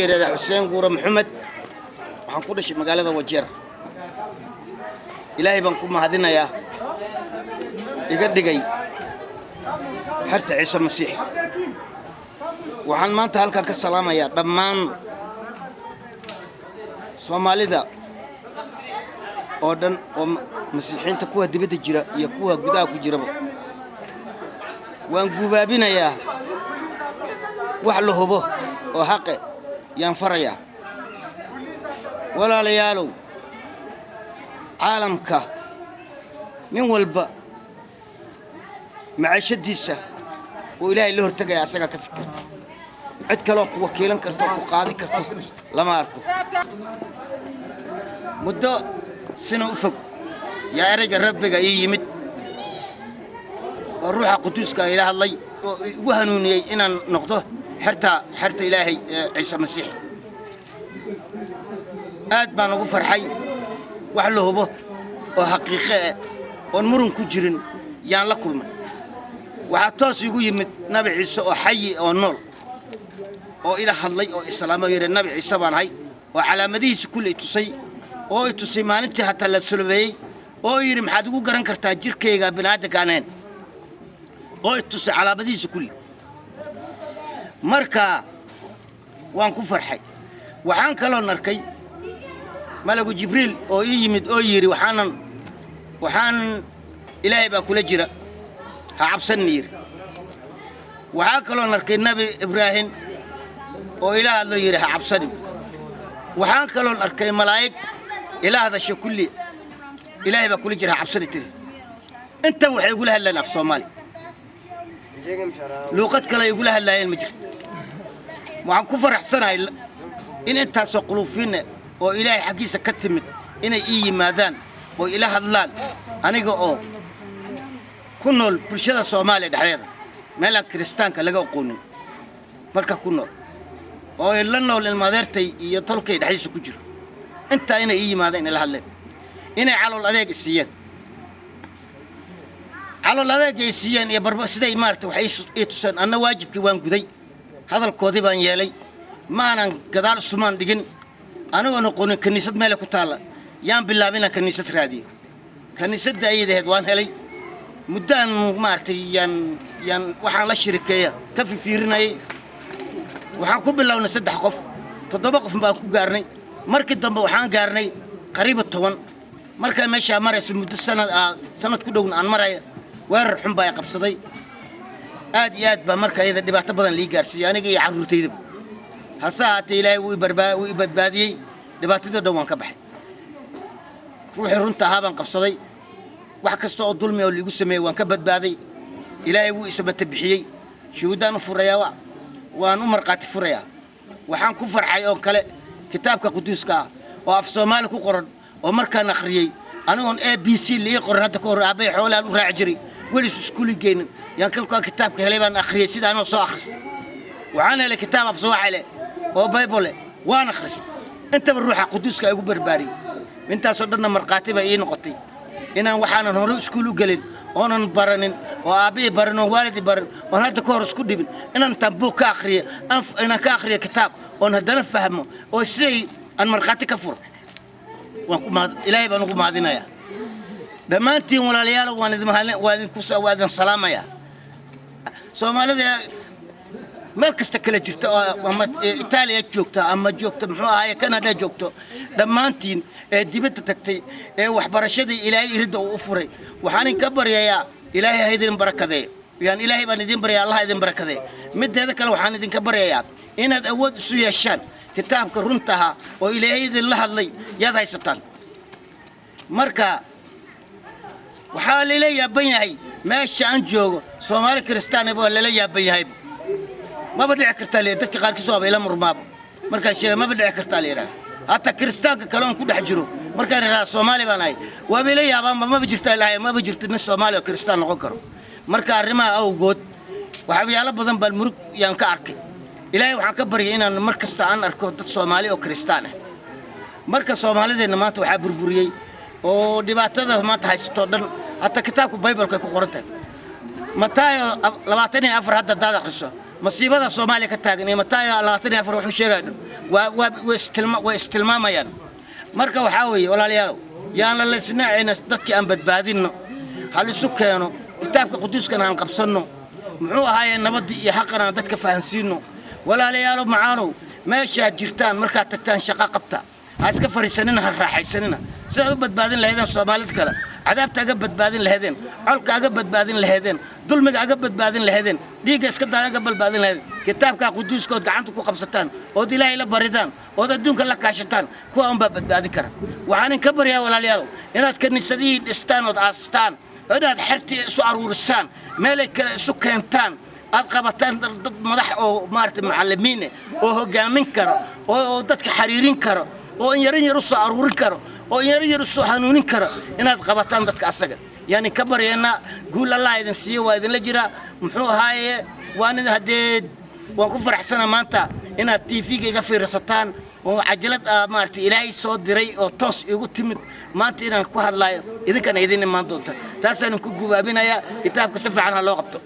Yidhahdaa Xuseen Guure Maxamed. Waxaan ku dhashay magaalada Wajeer. Ilaahay baan ku mahadinayaa iga dhigay xerta Ciise Masiix. Waxaan maanta halkan ka salaamayaa dhammaan Soomaalida oo dhan oo Masiixiinta, kuwa dibadda jira iyo kuwa gudaha ku jiraba. Waan guubaabinayaa, wax la hubo oo xaqe yaan farayaa. Walaalayaalow, caalamka nin walba maciishadiisa uu Ilaahay la hortegaya, asagaa ka fikir. Cid kaloo ku wakiilan karto, ku qaadi karto lama arko. Muddo sina u fog yaa erayga Rabbiga ii yimid oo Ruuxa Quduuska ila hadlay oo igu hanuuniyey inaan noqdo xerta Ilaahay ee Ciise Masiix. Aad baan ugu farxay. Wax la hubo oo xaqiiqe eh oon murun ku jirin yaan la kulmay. Waxaa toos igu yimid Nabi Ciise oo xayi oo nool oo ila hadlay oo islaamo, yidhi Nabi Ciise baan ahay, oo calaamadihiisa kulley tusay, oo i tusay maalintii hataa la solobeeyey, oo yidhi, "Maxaad igu garan kartaa jirkayga bini'aadanka aan ahayn?" Oo i tusay calaamadihiisa kulli. Marka waan ku farxay. Waxaan kaloon arkay malagu Jibriil oo ii yimid oo yidhi, waxaan Ilaahay baa kula jira, ha cabsanni," yidhi. Waxaa kaloon arkay Nabi Ibraahim oo ila hadlo, yidhi, "Ha cabsanin." Waxaan kaloon arkay malaa'ig ila hadasho kulli, "Ilaahay baa kula jira, ha cabsani," tiri. Intan waxay igula hadlayeen af Soomaali, luuqad kale ay igula hadlaayeen ma jirto. Waxaan ku faraxsanahay in intaasoo quluufinne oo Ilaahay xaggiisa ka timid inay ii yimaadaan oo ila hadlaan, aniga oo ku nool bulshada Soomaaliya dhexdeeda, meel aan Kiristaanka laga aqoonin marka ku nool oo la nool ilmaadeertay iyo tolkay dhexdiisa ku jiro. Intaa inay ii yimaadeen, ila hadleen, inay calool adeeg isiiyeen, calool adeeg ay siiyeen iyo barba siday maarata waxay ii tuseen. Anna waajibkii waan guday, hadalkoodii baan yeelay, maanan gadaal isumaan dhigin. Anigoon aqoonin kiniisad meele ku taalla, yaan bilaabay inaan kiniisad raadiyo. Kiniisadda ayadaheed waan helay. Muddaan maaragtay yaan waxaan la shirikeeya ka fifiirinayay. Waxaan ku bilownay saddex qof, toddoba qof baan ku gaarnay. Markii dambe waxaan gaarnay qariiba 10. Markaa meeshaa maraysa muddo sanad, sanad ku dhowna aan maraya, weerar xun baa i qabsaday. Aad iyo aad baa marka iyada dhibaato badan lii gaarsiiyey, aniga iyo carruurtaydaba. Hase ahaatee, Ilaahay wuu i badbaadiyey, dhibaatadii dhan waan ka baxay. Ruuxii runta ahaa baan qabsaday. Wax kasta oo dulmi oo liigu sameeyey waan ka badbaaday. Ilaahay wuu isamata bixiyey. Shuhuuddaan u furayaa, waan u markhaati furayaa. Waxaan ku farxay oo kale kitaabka quduuska ah oo af Soomaali ku qoran oo markaan akhriyey, anigoon A B C lii qoran hadda ka hor, aabbay xoolaan u raaci jiray, welis iskuuli geynin, yaan kalkaan kitaabka helay baan akhriyey sida anoo soo akhristay. Waxaan helay kitaab af Sooxale oo Baybole, waan akhristay. Intaba Ruuxa Quduuska igu barbaariyey. Intaasoo dhanna markhaati bay ii noqotay inaan waxaanan hore iskuul u gelin oonan baranin oo aabbihii barin oon waalidii barin oon hadda ka hor isku dhibin, inaan intaan buug ka akhriyo, inaan ka akhriyo kitaab oon haddana fahmo oo siday aan markhaati ka furo. Waan ku mahad, Ilaahay baan ugu mahadinayaa. Dhammaantiin walaalayaal, waan idin mahadin, waa idinku, waa idin salaamayaa. Soomaalida meel kasta kala jirta oo ama Itaaliya joogta ama joogta, muxuu ahaye, Canada joogto, dhammaantiin ee dibadda tagtay ee waxbarashadii Ilaahay iridda uu u furay, waxaan idinka baryayaa Ilaahay ha idin barakadeeyo. Yaan Ilaahay baan idin baryayaa, Allah idin barakadeeyo. Mideeda kale, waxaan idinka baryayaa inaad awood isu yeeshaan. Kitaabka runta ahaa oo Ilaahay idinla hadlay yaad haysataan. Marka waxaa lala yaaban yahay meesha aan joogo Soomaali Kiristaanaba waa lala yaaban yahayba. Maba dhici kartaa le, dadka qaarkiis waaba ila murmaaba markaan sheega. Maba dhici kartaa la yidhahda. Hataa Kiristaanka kale oon ku dhex jiro, markaan idhahda Soomaali baan ahay, waaba ila yaabaanba. Maba jirta ilahay, maba jirto nin Soomaali oo Kiristaan noqon karo. Marka arrimaha awgood waxyaalo badan baan murug yaan ka arkay. Ilaahay waxaan ka baryay inaan mar kasta aan arko dad Soomaali oo Kiristaan ah. Marka Soomaalideenna maanta waxaa burburiyey oo dhibaatada maanta haysatoo dhan, hataa kitaabka Baybalka ay ku qoran tahay, Mataayo 24. Hadda hadaad akhriso masiibada Soomaaliya ka taagan iyo Mataayo 24 wuxuu sheegaya dhan. Waa istilmaamayaan. Marka waxaa weeye, walaalayaalow, yaana laysnacayna, dadkii aan badbaadinno, hal isu keeno, kitaabka quduuskana aan qabsanno, muxuu ahaaye, nabaddii iyo xaqana aan dadka fahansiinno. Walaalayaalow macaanow, meeshaad jirtaan markaad tagtaan shaqo qabta, ha iska fariisanina, ha raaxaysanina. Sidaad u badbaadin lahaydeen Soomaalida kale, cadaabta aga badbaadin lahaydeen, colka aga badbaadin lahaydeen, dulmiga aga badbaadin lahaydeen, dhiigga iska daaya aga badbaadin lahaydeen, kitaabka quduuska ood gacanta ku qabsataan, ood Ilaahay la baridaan, ood adduunka la kaashataan, kuwa unbaa badbaadin kara. Waxaan in ka baryaa, walaalayaalow, inaad kaniisadihii dhistaan ood aastaan, inaad xertii isu aruurisaan, meelay kale isu keentaan, aad qabataan dad madax oo maaragtay macallimiin eh oo hogaamin kara oo dadka xariirin kara oo in yarin yar u soo aruurin karo oo in yarin yar u soo hanuunin karo, inaad qabataan dadka asaga. Yani ka baryaynaa guul Allah idin siiyo. Waa idinla jiraa, muxuu ahaaye, waan idin haddee waan ku faraxsana maanta inaad TV-ga iga fiirsataan oo cajalad ah maaragtay Ilaahay soo diray oo toos igu timid maanta inaan ku hadlaayo, idinkana idin imaan doonta. Taasaan ku gubaabinayaa. Kitaabka si fiican ha loo qabto.